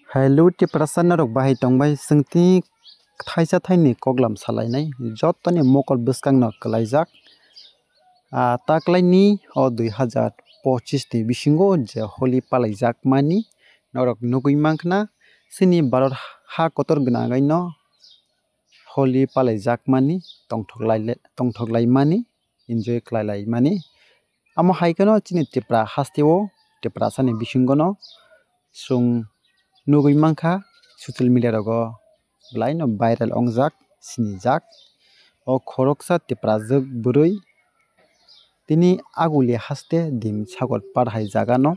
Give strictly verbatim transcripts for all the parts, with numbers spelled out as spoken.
Hello Tiprasa, norok bahai tongbai? Chwng tini thaisa thaini koklam salainai, jotoni mokol bwskangno kwlaijak. Ah, taklaini o dui hazar pochis ni bisingo je holi palaijakmani norok nugui mankha, chini Bharat ha kotor gwnangwi no holi palaijakmani, tongthok laile-, tongthok laimani, enjoy khlai laimani. Amo hai kheno chini Tipra hasteo, Tiprasani bisingono chwng nugui mankha, social media rogo belaino viral ongjak, sinijak. O khoroksa Tiprajwk bwrwi tini Aguli haste Dim Sagor par hai jagano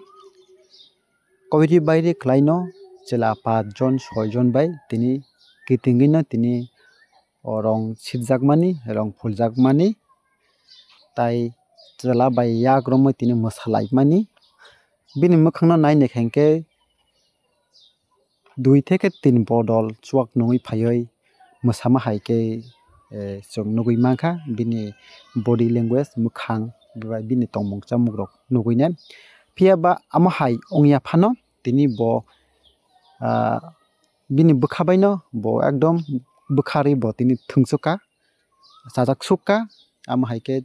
koiri bairi khlaino chwla paanch jon, soi jon bai tini kitingwino tini o rong sirjakmani, rong phuljakmani, tai chwla bai yak romwi tini mwsalaimani. Bini mwkhangno nainaikha hinkhe dui theke tin bodol chuak nungwi phaiwi mwsama hai khe, eh, chwng nugui mankha bini body language, mwkhang bai bini tongmung chamung rok nuguinai. Phiya ba amo hai wngya phano tini bo, ah, bini bwkha baino bo ekdom bwkharwi bo tini thwngchukha, chajak sukha. Amo hai khe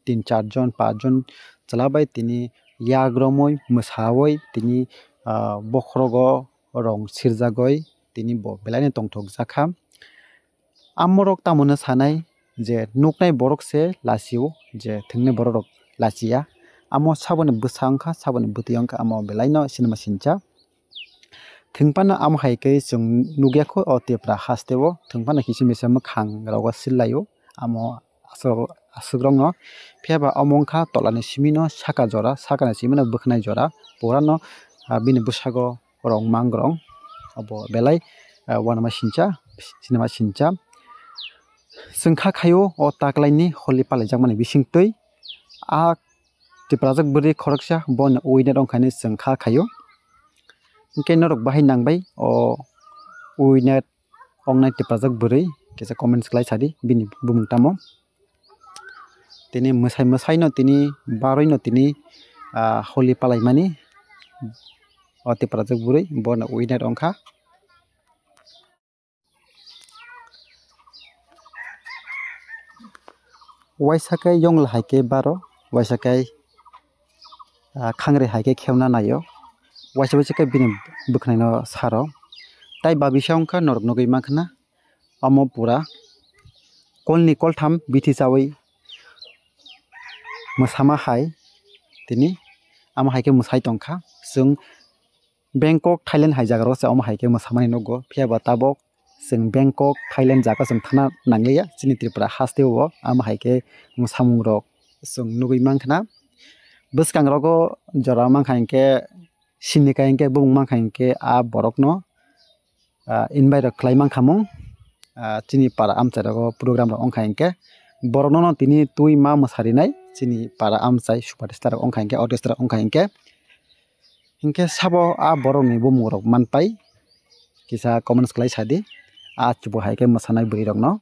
tin char jon, paanch jon chwla bai tini yak romwi, mwsawi tini, ah, bokhorogo rong sirjagwi tini bo belaino tongthokjakha. Amorok tamoni sanai je nuknai borok se lachio, je thwngnai borok rok lachiya. Amo saboni bwsa wngkha, saboni bwtwi wngkha, amo belaino sinima sincha. Thwngphano amo hai khe chwng nukya kho o Tipra hasteo, thwngphano kisa misa mwkhang rogo sillaio amo aswk, aswkrokno. Phiya ba omo wngkha tolani simino saka jora, sakani simino bwkhnai jora, purano, ah, bini bwsago rong mang rong. Obo belai, ah, uanama sincha, sinima sincha. Chwng kha khaio o taklaini holi palaijakmani bisingtwi. A Tiprajwk bwrwi khoroksa bono winner wngkha hinwi chwng kha khaio. Hinkhe norok bahai nangbai o winner wngnai Tiprajwk bwrwi kisa comments khlai sadi bini bumung tamo. Tini mwsai mwsaino tini barwino tini, ah, holi palaimani o Tiprajwk bwrwi bono winner wngkha. Waisa khe yongla hai khe baro, waisa khe, ah, khangri hai khe khemna naio, waisa waisa khe bini bwkhwnaino saro. Tai babisa wngkha norok nugui mankha na, omo pura kolni koltham bithi chaui mwsama hai tini, amo hai khe mwsai tongkha. Chwng Bangkok, Thailand hai jaga rok se omo hai khe mwsamani nukgo. Phiya ba tabok chwng Bangkok, Thailand jaga chwng thangna nangliya, chini Tripura haste o omo hai khe mwsamung rok chwng nugui mankha na. Bwskang rogo jora mankha hinkhe, sini kha hinkhe, bumung mankha hinkhe a borok no, ah, invite rok khlai mankha mung. Ah, chini para amchai rogo program rok wngkha hinkhe, borok no tini twi ma mwsarinai chini para amchai superstar rok wngkha hinkhe, orchestra rok wngkha hinkhe. Hinkhe sabo a borokni bumung rok manpai kisa comments khlai sadi, a chubu hai khe mwsanai bwrwi rokno.